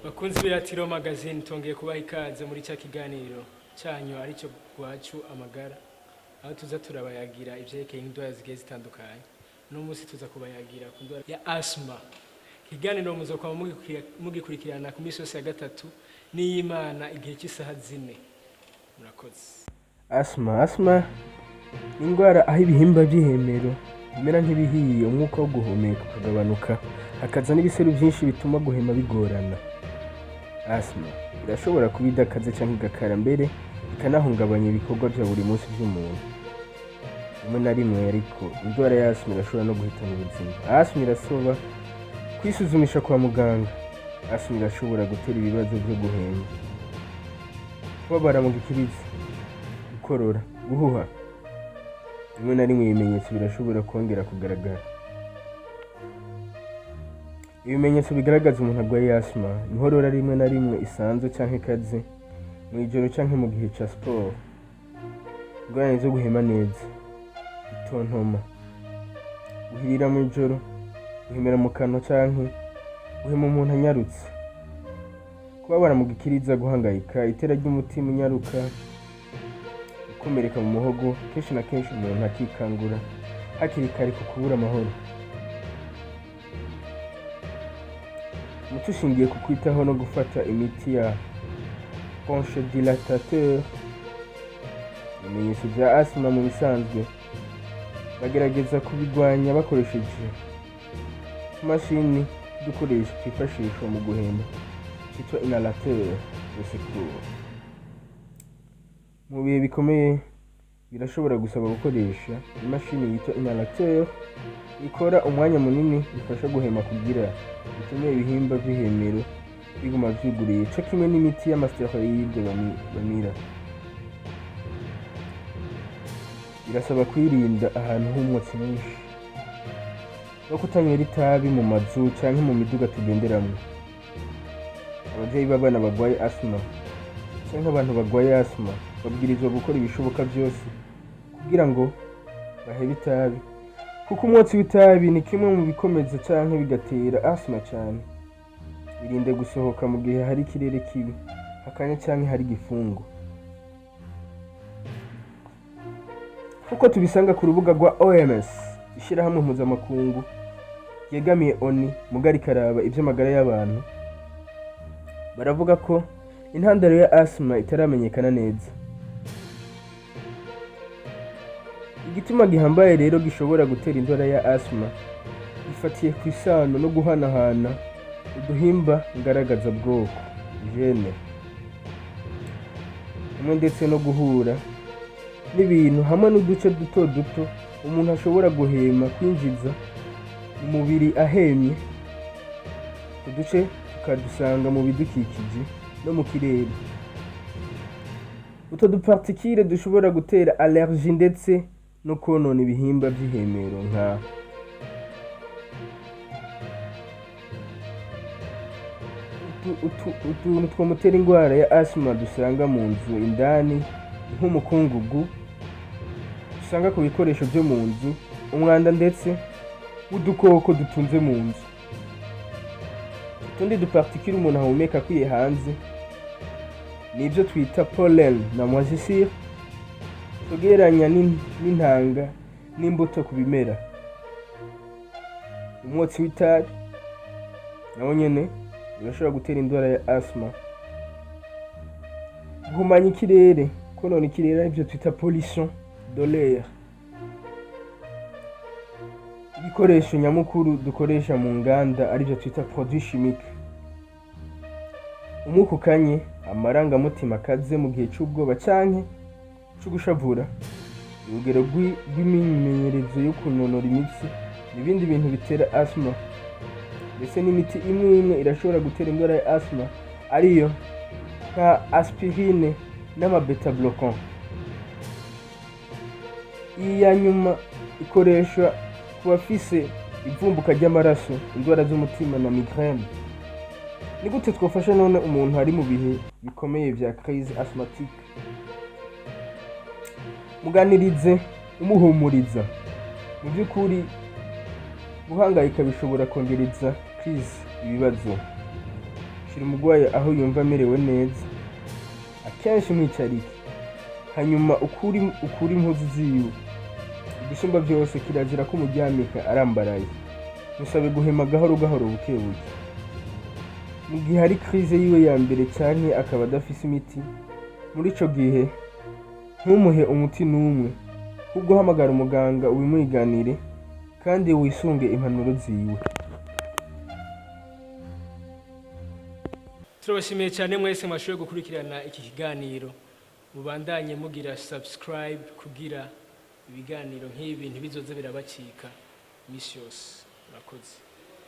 Bakunzi b'Iratiro Magazine, tongeye kubaha ikaze muri cya kiganiro cyanyu aricyo Gwacu Amagara, aho tuza turabayagira ivyerekeye indwara zigiye zitandukanye. Uno munsi tuza kubayagira ku ndwara ya asthma. Ikiganiro muzokwama mugikurikirana ku minsi yose ya gatatu n'iy'Imana igihe cy'isaha 4. Murakoze. Asthma. Asthma ni indwara aho ibihimba by'ihemero bimera nk'ibihiye, umwuka wo guhumeka ukagabanuka, hakaza n'ibiseru byinshi bituma guhema bigorana. Asthma irashobora kuba idakaze cyangwa igakara, mbere ikanahungabanya ibikorwa bya buri munsi by'umuntu. Rimwe na rimwe ariko indwara ya asthma irashobora no guhitana ubuzima. Asthma irasaba kwisuzumisha kwa muganga. Asthma irashobora gutera ibibazo byo guhema, kubabara mu gikiriza, gukorora, guhuha. Rimwe na rimwe ibimenyetso birashobora kongera kugaragara. Ibimenyetso bigaragaza umuntu arwaye asthma: inkorora rimwe na rimwe isanzwe canke ikaze, mu ijoro canke mu gihe ca siporo, ingorane zo guhema neza, gutontoma, guhirira mu ijoro, guhemera mu kanwa canke guhema umuntu anyarutse, kubabara mu gikiriza, guhangayika, itera ry'umutima unyaruka, gukomereka mu muhogo, kenshi na kenshi umuntu akikangura hakiri kare ku kubura amahoro. Umuti ushingiye ku kwitaho no gufata imiti ya bronchodilatateur. Ibimenyetso bya asthma mu bisanzwe bagerageza kubigwanya bakoresheje utumashini tw'udukoresho twifashishwa mu guhema cyitwa inhalateur de secours. Mu bihe bikomeye birashobora gusaba gukoresha imashini yitwa inhalateur ikora umwanya munini, ifasha guhema kugira bitume ibihimba vy'ihemero biguma vyuguruye, co kimwe n'imiti y'amasteroide bamira. Birasaba kwirinda ahantu h'umwotsi mwinshi no kutanywera itabi mu mazu canke mu miduga tugenderamwo. Abavyeyi b'abana barwaye asthma canke abantu barwaye asthma babwirizwa gukora ibishoboka vyose kugira ngo bahebe itabi, kuko umwotsi w'itabi ni kimwe mu bikomeza canke bigatera asthma cane. Irinde gusohoka mu gihe hari ikirere kibi, hakanye canke hari igifungo. Nkuko tubisanga ku rubuga rwa OMS, ishirahamwe mpuzamakungu ryegamiye ONU muga rikaraba ivy'amagara y'abantu, baravuga ko intandaro ya asthma itaramenyekana neza. Igituma gihambaye rero gishobora gutera indwara ya asthma gifatiye ku isano no guhanahana uduhimba ngaragazabwoko, gene, hamwe ndetse no guhura n'ibintu hamwe n'uduce duto duto umuntu ashobora guhema kwinjiza mu mubiri ahemye. Utu duce tukadusanga mu bidukikije no mu kirere. Utwo dupartikire dushobora gutera allergie ndetse no konona ibihimba vy'ihemero nka utuntu twomutera indwara ya asthma dusanga mu nzu indani, nk'umukungugu dusanga ku bikoresho vyo mu nzu, umwanda ndetse n'udukoko dutunze mu nzu. Utundi dupartikire umuntu ahumeka akwiye hanze ni ibyo twita pollen na moisissure, tugereranya n'intanga n'imbuto ku bimera. Umwotsi w'itabi nawo nyene urashobora gutera indwara ya asthma. Guhumanya ikirere, konona ikirere, arivyo twita pollution de l'air. Ibikoresho nyamukuru dukoresha mu nganda, arivyo twita produits chimiques. Umwuka ukanye, amarangamutima akaze mu gihe c'ubwoba canke c'ugushavura, urugero rw'imyimenyerezo yo kunonora imitsi n'ibindi bintu bitera asthma. Ndetse n'imiti imwe imwe irashobora gutera indwara ya asthma, ariyo nka aspirine n'ama beta bloquant. Iyi ya nyuma ikoreshwa ku bafise ivumbuka ry'amaraso, indwara z'umutima na migraine. Ni gute twofasha none umuntu ari mu bihe bikomeye vya crise asthmatique? Muganirize umuhumuriza. Mu by'ukuri guhangayika bishobora kongereza crise ibibazo. Shira umurwayi aho yumva amerewe neza, akenshi mwicarike, hanyuma ukure impuzu ziwe. Igisumba byose, kirazira ko umuryamika arambaraye. Musabe guhema gahoro gahoro, buke buke. Mu gihe hari crise yiwe ya mbere canke akaba adafise imiti, muri ico gihe ntumuhe umuti n'umwe, ahubwo hamagara umuganga ubimwiganire kandi wisunge impanuro ziwe. Turabashimiye cyane mwese mwashoboye gukurikirana iki kiganiro. Mubandanye mugira subscribe kugira ibiganiro nk'ibi ntibizoze birabacika iminsi yose. Murakoze.